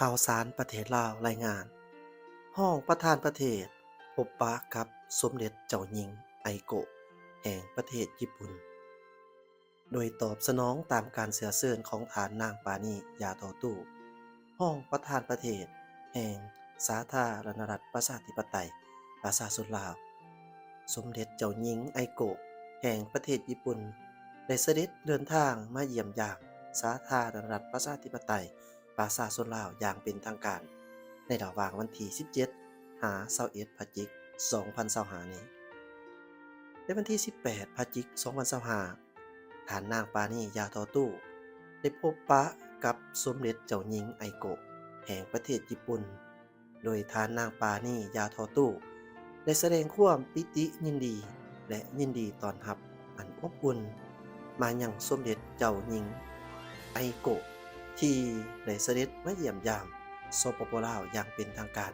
ຂ່າວສານປະເທດລາວລາຍງານ, ຮອງປະທານປະເທດພົບປະກັບສົມເດັດເຈົ້າຍິງໄອໂກະແຫ່ງປະເທດຍີ່ປຸ່ນ. ໂດຍຕອບສະໜອງຕາມການເຊື້ອເຊີນຂອງທ່ານນາງປານີ ຢາທໍ່ຕູ້ ຮອງປະທານປະເທດແຫ່ງສາທາລະນະລັດປະຊາທິປະໄຕປະຊາຊົນລາວ, ສົມເດັດເຈົ້າຍິງໄອໂກະແຫ່ງປະເທດຍີ່ປຸ່ນ ໄດ້ສະເດັດເດີນທາງມາຢ້ຽມຢາມສາທາລະນະລັດປະຊາທິປະໄຕປະຊາຊົນລາວຢ່າງເປັນທາງການ ໃນລະຫວ່າງວັນທີສິບເຈັດ ຫາ ຊາວເອັດ ພະຈິກ ສອງພັນຊາວຫ້ານີ້. ໃນວັນທີສິບແປດ ພະຈິກ ສອງພັນຊາວຫ້າ ທ່ານນາງປານີ ຢາທໍ່ຕູ້ ໄດ້ພົບປະກັບສົມເດັດເຈົ້າຍິງໄອໂກະແຫ່ງປະເທດຍີ່ປຸ່ນ, ໂດຍທ່ານນາງປານີ ຢາທໍ່ຕູ້ ໄດ້ສະແດງຄວາມປີຕິຍິນດີ ແລະ ຍິນດີຕ້ອນຮັບອັນອົບອຸ່ນມາຍັງສົມເດັດເຈົ້າຍິງໄອໂກະ ທີ່ໄດ້ສະເດັດມາຢ້ຽມຢາມ ສປປ ລາວ ຢ່າງເປັນທາງການ,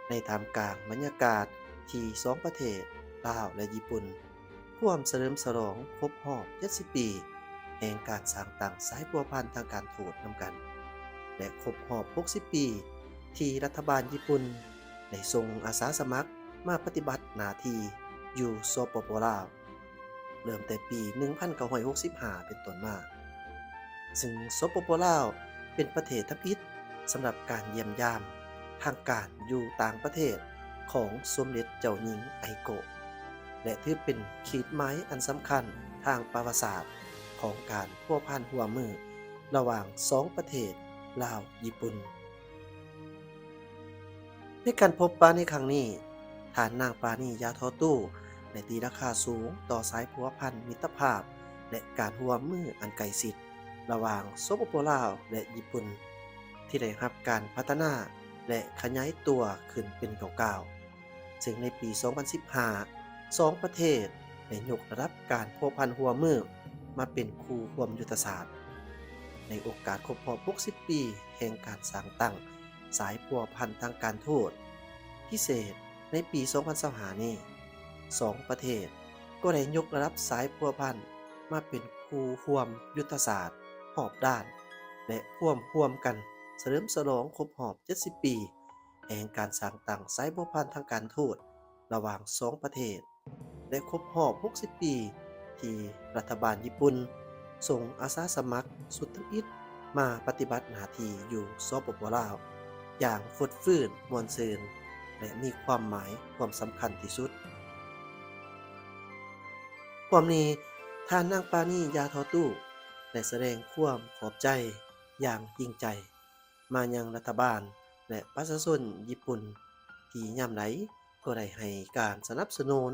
ໃນທ່າມກາງບັນຍາກາດທີ່ສອງປະເທດ ລາວ ແລະ ຍີ່ປຸ່ນ ຮ່ວມສະເຫຼີມສະຫຼອງຄົບຮອບເຈັດສິບປີແຫ່ງການສ້າງຕັ້ງສາຍພົວພັນທາງການທູດນຳກັນ ແລະ ຄົບຮອບຫົກສິບປີທີ່ລັດຖະບານຍີ່ປຸ່ນໄດ້ສົ່ງອາສາສະໝັກມາປະຕິບັດໜ້າທີ່ຢູ່ ສປປ ລາວ ເລີ່ມແຕ່ປີໜຶ່ງພັນເກົ້າຮ້ອຍຫົກສິບຫ້າເປັນຕົ້ນມາ, ຊຶ່ງ ສປປ ລາວ ເປັນປະເທດທຳອິດສຳລັບການຢ້ຽມຢາມທາງການຢູ່ຕ່າງປະເທດຂອງສົມເດັດເຈົ້າຍິງໄອໂກະ ແລະ ຖືເປັນຂີດໝາຍອັນສຳຄັນທາງປະຫວັດສາດຂອງການພົວພັນຮ່ວມມືລະຫວ່າງສອງປະເທດ ລາວ-ຍີ່ປຸ່ນ. ໃນການພົບປະໃນຄັ້ງນີ້, ທ່ານນາງປານີ ຢາທໍ່ຕູ້ ໄດ້ຕີລາຄາສູງຕໍ່ສາຍພົວພັນມິດຕະພາບ ແລະ ການຮ່ວມມືອັນໃກ້ຊິດລະຫວ່າງ ສປປ ລາວ ແລະ ຍີ່ປຸ່ນ ທີ່ໄດ້ຮັບການພັດທະນາ ແລະ ຂະຫຍາຍຕົວຂຶ້ນເປັນກ້າວໆ, ເຊິ່ງໃນປີສອງພັນສິບຫ້າ ສອງປະເທດໄດ້ຍົກລະດັບການພົວພັນຮ່ວມມືມາເປັນຄູ່ຮ່ວມຍຸດທະສາດ. ໃນໂອກາດຄົບຮອບຫົກສິບປີແຫ່ງການສ້າງຕັ້ງສາຍພົວພັນທາງການທູດ, ພິເສດໃນປີສອງພັນຊາວຫ້ານີ້, ສອງປະເທດກໍໄດ້ຍົກລະດັບສາຍພົວພັນມາເປັນຄູ່ຮ່ວມຍຸດທະສາດຮອບດ້ານ ແລະ ຮ່ວມຮ່ວມກັນສະເຫຼີມສະຫຼອງຄົບຮອບເຈັດສິບປີແຫ່ງການສ້າງຕັ້ງສາຍພົວພັນທາງການທູດລະຫວ່າງສອງປະເທດ ແລະ ຄົບຮອບຫົກສິບປີທີ່ລັດຖະບານຍີ່ປຸ່ນສົ່ງອາສາສະໝັກຊຸດທຳອິດມາປະຕິບັດໜ້າທີ່ຢູ່ ສປປ ລາວ ຢ່າງຟົດຟື້ນມ່ວນຊື່ນ ແລະ ມີຄວາມໝາຍຄວາມສຳຄັນທີ່ສຸດ. ພ້ອມນີ້, ທ່ານນາງປານີ ຢາທໍຕູ້ ໄດ້ສະແດງຄວາມຂອບໃຈຢ່າງຈິງໃຈມາຍັງລັດຖະບານ ແລະ ປະຊາຊົນຍີ່ປຸ່ນ ທີ່ຍາມໃດກໍໄດ້ໃຫ້ການສະໜັບສະໜູນ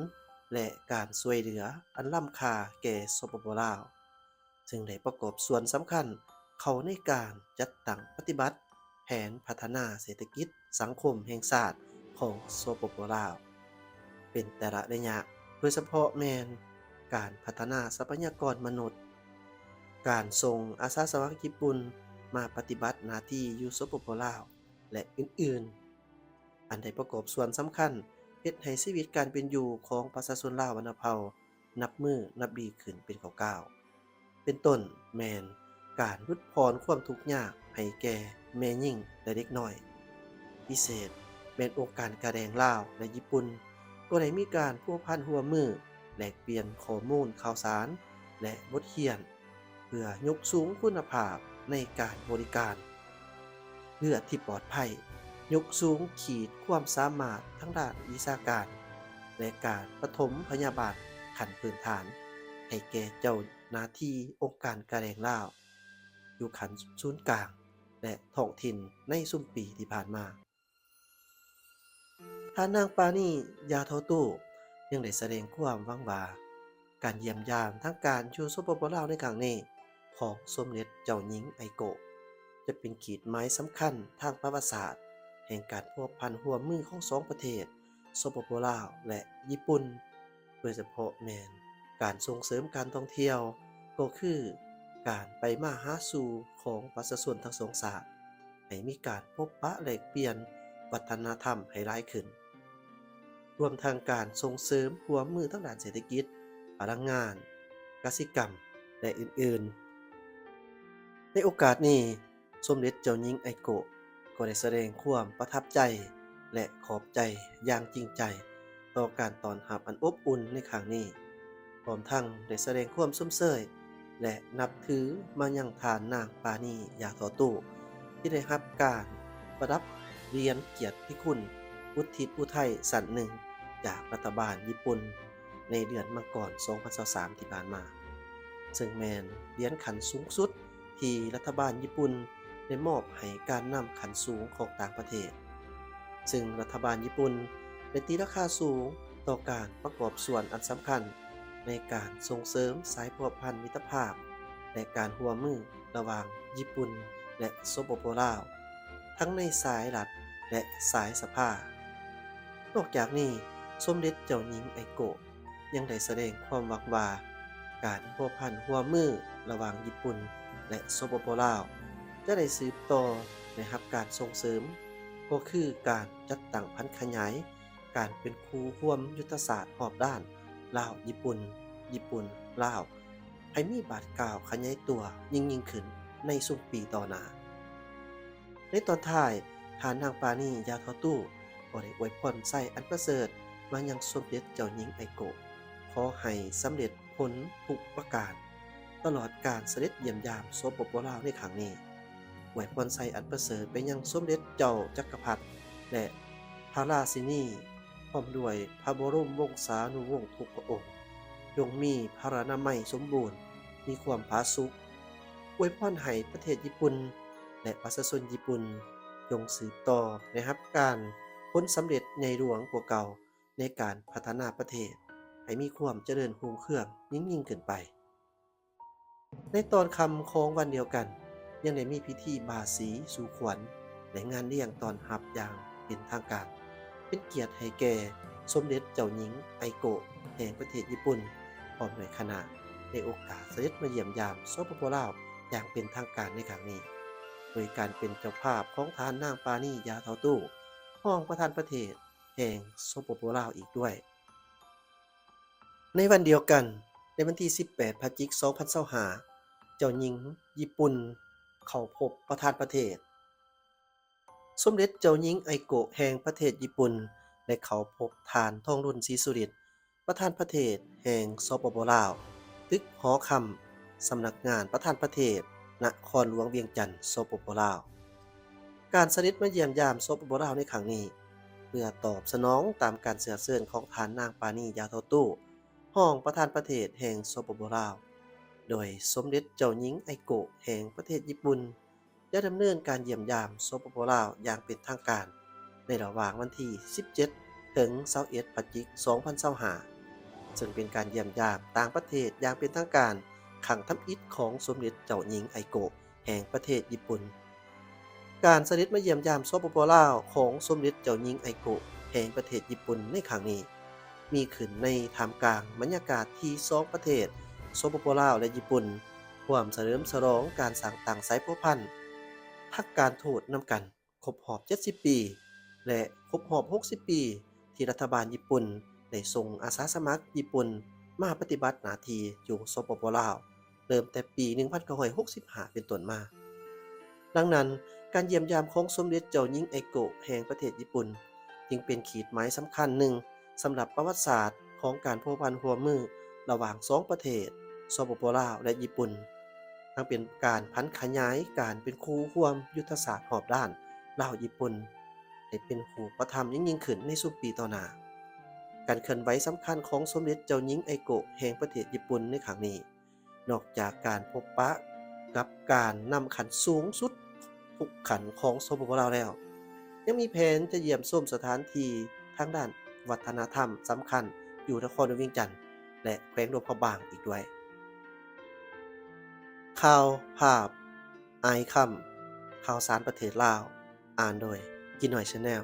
ແລະ ການຊ່ວຍເຫຼືອອັນລ້ຳຄ່າແກ່ ສປປ ລາວ. ເຊິ່ງໄດ້ປະກອບສ່ວນສຳຄັນເຂົ້າໃນການຈັດຕັ້ງປະຕິບັດແຜນພັດທະນາເສດຖະກິດສັງຄົມແຫ່ງຊາດຂອງ ສປປ ລາວ ເປັນແຕ່ລະໄລຍະ, ໂດຍສະເພາະແມ່ນການພັດທະນາຊັບພະຍາກອນມະນຸດ, ການສົ່ງອາສາສະໝັກຍີ່ປຸ່ນມາປະຕິບັດໜ້າທີ່ຢູ່ ສປປ ລາວ ແລະ ອື່ນໆ, ອັນໄດ້ປະກອບສ່ວນສຳຄັນເຮັດໃຫ້ຊີວິດການເປັນຢູ່ຂອງປະຊາຊົນລາວບັນດາເຜົ່າ ນັບມື້ນັບດີຂຶ້ນເປັນກ້າວໆ, ເປັນຕົ້ນແມ່ນການຫຼຸດຜ່ອນຄວາມທຸກຍາກໃຫ້ແກ່ແມ່ຍິງ ແລະ ເດັກນ້ອຍ. ພິເສດແມ່ນອົງການກາແດງລາວ ແລະ ຍີ່ປຸ່ນ ກໍໄດ້ມີການພົວພັນຮ່ວມມື, ແລກປ່ຽນຂໍ້ມູນຂ່າວສານ ແລະ ບົດຮຽນ ເພື່ອຍົກສູງຄຸນນະພາບໃນການບໍລິການເລືອດທີ່ປອດໄພ, ຍົກສູງຂີດຄວາມສາມາດທາງດ້ານວິຊາການ ແລະ ການປະຖົມພະຍາບານຂັ້ນພື້ນຖານໃຫ້ແກ່ເຈົ້າໜ້າທີ່ອົງການກາແດງລາວ ຢູ່ຂັ້ນສູນກາງ ແລະ ທ້ອງຖິ່ນໃນຊຸມປີທີ່ຜ່ານມາ. ທ່ານນາງປານີ ຢາທໍຕູ້ ຍັງໄດ້ສະແດງຄວາມຫວັງວ່າ ການຢ້ຽມຢາມທາງການຢູ່ ສປປ ລາວ ໃນຄັ້ງນີ້ຂອງສົມເດັດເຈົ້າຍິງໄອໂກະ ຈະເປັນຂີດໝາຍສຳຄັນທາງປະຫວັດສາດແຫ່ງການພົວພັນຮ່ວມມືຂອງສອງປະເທດ ສປປ ລາວ ແລະ ຍີ່ປຸ່ນ, ໂດຍສະເພາະແມ່ນການສົ່ງເສີມການທ່ອງທ່ຽວ, ກໍຄືການໄປມາຫາສູ່ຂອງປະຊາຊົນທັງສອງຊາດ, ໃຫ້ມີການພົບປະແລກປ່ຽນວັດທະນະທຳໃຫ້ຫຼາຍຂຶ້ນ, ລວມທັງການສົ່ງເສີມຮ່ວມມືທາງດ້ານເສດຖະກິດ, ພະລັງງານ, ກະສິກຳ ແລະ ອື່ນໆ. ໃນໂອກາດນີ້, ສົມເດັດເຈົ້າຍິງໄອໂກະ ກໍໄດ້ສະແດງຄວາມປະທັບໃຈ ແລະ ຂອບໃຈຢ່າງຈິງໃຈຕໍ່ການຕ້ອນຮັບອັນອົບອຸ່ນໃນຄັ້ງນີ້, ພ້ອມທັງໄດ້ສະແດງຄວາມຊົມເຊີຍ ແລະ ນັບຖືມາຍັງທ່ານນາງປານີ ຢາທໍ່ຕູ້ ທີ່ໄດ້ຮັບການປະດັບຫຼຽນກຽດຕິຄຸນອຸທິດອຸໄທຊັ້ນໜຶ່ງຈາກລັດຖະບານຍີ່ປຸ່ນໃນເດືອນມັງກອນ ສອງພັນຊາວສາມ ທີ່ຜ່ານມາ, ເຊິ່ງແມ່ນຫຼຽນຂັ້ນສູງສຸດ ທີ່ລັດຖະບານຍີ່ປຸ່ນໄດ້ມອບໃຫ້ການນຳຂັ້ນສູງຂອງຕ່າງປະເທດ, ເຊິ່ງລັດຖະບານຍີ່ປຸ່ນໄດ້ຕີລາຄາສູງຕໍ່ການປະກອບສ່ວນອັນສຳຄັນໃນການສົ່ງເສີມສາຍພົວພັນມິດຕະພາບ ແລະ ການຮ່ວມມືລະຫວ່າງຍີ່ປຸ່ນ ແລະ ສປປ ລາວ ທັງໃນສາຍລັດ ແລະ ສາຍສະພາ. ນອກຈາກນີ້, ສົມເດັດເຈົ້າຍິງໄອໂກະ ຍັງໄດ້ສະແດງຄວາມຫວັງວ່າ ການພົວພັນຮ່ວມມືລະຫວ່າງຍີ່ປຸ່ນ ແລະ ສປປ ລາວ ຈະໄດ້ສືບຕໍ່ໄດ້ຮັບການສົ່ງເສີມ, ກໍຄືການຈັດຕັ້ງຜັນຂະຫຍາຍການເປັນຄູ່ຮ່ວມຍຸດທະສາດຮອບດ້ານລາວ-ຍີ່ປຸ່ນ, ຍີ່ປຸ່ນ-ລາວ ໃຫ້ມີບາດກ້າວຂະຫຍາຍຕົວຍິ່ງໆຂຶ້ນໃນຊຸມປີຕໍ່ໜ້າ. ໃນຕອນທ້າຍ, ທ່ານນາງປານີ ຢາທໍ່ຕູ້ ກໍໄດ້ອວຍພອນໄຊອັນປະເສີດມາຍັງສົມເດັດເຈົ້າຍິງໄອໂກະ, ຂໍໃຫ້ສຳເລັດຜົນທຸກປະການ ຕະຫຼອດການສະເດັດຢ້ຽມຢາມ ສປປ ລາວ ໃນຄັ້ງນີ້. ອວຍພອນໄຊອັນປະເສີດໄປຍັງສົມເດັດເຈົ້າຈັກກະພັດ ແລະ ພະລາຊິນີ ພ້ອມດ້ວຍພະບໍລົມວົງສານຸວົງທຸກພະອົງ, ຈົ່ງມີພະລານາໄມສົມບູນ, ມີຄວາມຜາສຸກ. ອວຍພອນໃຫ້ປະເທດຍີ່ປຸ່ນ ແລະ ປະຊາຊົນຍີ່ປຸ່ນ ຈົ່ງສືບຕໍ່ໄດ້ຮັບການຜົນສຳເລັດໃຫຍ່ຫຼວງກວ່າເກົ່າ ໃນການພັດທະນາປະເທດໃຫ້ມີຄວາມຈະເລີນຮຸ່ງເຮືອງຍິ່ງໆຂຶ້ນໄປ. ໃນຕອນຄ່ຳຂອງວັນດຽວກັນ, ຍັງໄດ້ມີພິທີບາສີສູ່ຂວັນ ແລະ ງານລ້ຽງຕ້ອນຮັບຢ່າງເປັນທາງການ ເປັນກຽດໃຫ້ແກ່ສົມເດັດເຈົ້າຍິງໄອໂກະ ແຫ່ງປະເທດຍີ່ປຸ່ນ ພ້ອມດ້ວຍຄະນະ ໃນໂອກາດສະເດັດມາຢ້ຽມຢາມ ສປປ ລາວ ຢ່າງເປັນທາງການໃນຄັ້ງນີ້, ໂດຍການເປັນເຈົ້າພາບຂອງທ່ານນາງປານີ ຢາທໍ່ຕູ້ ຮອງປະທານປະເທດ ແຫ່ງ ສປປ ລາວ ອີກດ້ວຍ. ໃນວັນດຽວກັນ, ໃນວັນທີສິບແປດ ພະຈິກ ສອງພັນຊາວຫ້າ ເຈົ້າຍິງຍີ່ປຸ່ນເຂົ້າພົບປະທານປະເທດ. ສົມເດັດເຈົ້າຍິງໄອໂກະ ແຫ່ງປະເທດຍີ່ປຸ່ນ ໄດ້ເຂົ້າພົບທ່ານ ທອງລຸນ ສີສຸລິດ ປະທານປະເທດແຫ່ງ ສປປ ລາວ, ຕຶກຫໍຄຳ ສຳນັກງານປະທານປະເທດ ນະຄອນຫຼວງວຽງຈັນ ສປປ ລາວ. ການສະເດັດມາຢ້ຽມຢາມ ສປປ ລາວ ໃນຄັ້ງນີ້ ເພື່ອຕອບສະໜອງຕາມການເຊື້ອເຊີນຂອງທ່ານນາງປານີ ຢາທໍ່ຕູ້ ຮອງປະທານປະເທດແຫ່ງ ສປປ ລາວ, ໂດຍສົມເດັດເຈົ້າຍິງໄອໂກະ ແຫ່ງປະເທດຍີ່ປຸ່ນ ຈະດຳເນີນການຢ້ຽມຢາມ ສປປ ລາວ ຢ່າງເປັນທາງການ ໃນລະຫວ່າງວັນທີສິບເຈັດ ເຖິງ ຊາວເອັດ ພະຈິກ ສອງພັນຊາວຫ້າ ເຊິ່ງເປັນການຢ້ຽມຢາມຕ່າງປະເທດຢ່າງເປັນທາງການຄັ້ງທຳອິດຂອງສົມເດັດເຈົ້າຍິງໄອໂກະ ແຫ່ງປະເທດຍີ່ປຸ່ນ. ການສະເດັດມາຢ້ຽມຢາມ ສປປ ລາວ ຂອງສົມເດັດເຈົ້າຍິງໄອໂກະ ແຫ່ງປະເທດຍີ່ປຸ່ນໃນຄັ້ງນີ້ ມີຂຶ້ນໃນທ່າມກາງບັນຍາກາດທີ່ສອງປະເທດ ສປປ ລາວ ແລະ ຍີ່ປຸ່ນ ຮ່ວມສະເຫຼີມສະຫຼອງການສ້າງຕັ້ງສາຍພົວພັນທາງການທູດນຳກັນ ຄົບຮອບເຈັດສິບປີ ແລະ ຄົບຮອບຫົກສິບປີ ທີ່ລັດຖະບານຍີ່ປຸ່ນໄດ້ສົ່ງອາສາສະໝັກຍີ່ປຸ່ນມາປະຕິບັດໜ້າທີ່ຢູ່ ສປປ ລາວ ເລີ່ມແຕ່ປີໜຶ່ງພັນເກົ້າຮ້ອຍຫົກສິບຫ້າເປັນຕົ້ນມາ. ດັ່ງນັ້ນ, ການຢ້ຽມຢາມຂອງສົມເດັດເຈົ້າຍິງໄອໂກະ ແຫ່ງປະເທດຍີ່ປຸ່ນ ຈຶ່ງເປັນຂີດໝາຍສຳຄັນໜຶ່ງ ສຳລັບປະຫວັດສາດຂອງການພົວພັນຮ່ວມມືລະຫວ່າງສອງປະເທດ ສປປ ລາວ ແລະ ຍີ່ປຸ່ນ, ທັງເປັນການຜັນຂະຫຍາຍການເປັນຄູ່ຮ່ວມຍຸດທະສາດຮອບດ້ານລາວ-ຍີ່ປຸ່ນ ໃຫ້ເປັນຮູບປະທຳຍິ່ງໆຂຶ້ນໃນຊຸມປີຕໍ່ໜ້າ. ການເຄື່ອນໄຫວສຳຄັນຂອງສົມເດັດເຈົ້າຍິງໄອໂກະ ແຫ່ງປະເທດຍີ່ປຸ່ນໃນຄັ້ງນີ້ ນອກຈາກການພົບປະກັບການນຳຂັ້ນສູງສຸດທຸກຂັ້ນຂອງ ສປປ ລາວ ແລ້ວ, ຍັງມີແຜນຈະຢ້ຽມຊົມສະຖານທີ່ທາງດ້ານວັດທະນະທຳສຳຄັນຢູ່ນະຄອນຫຼວງວຽງຈັນ ແລະ ແຂວງຫຼວງພະບາງອີກດ້ວຍ. ຂ່າວພາບ ອາຍຄຳ, ຂ່າວສານປະເທດລາວ, ອ່ານໂດຍ ກິນໜ້ອຍ Channel.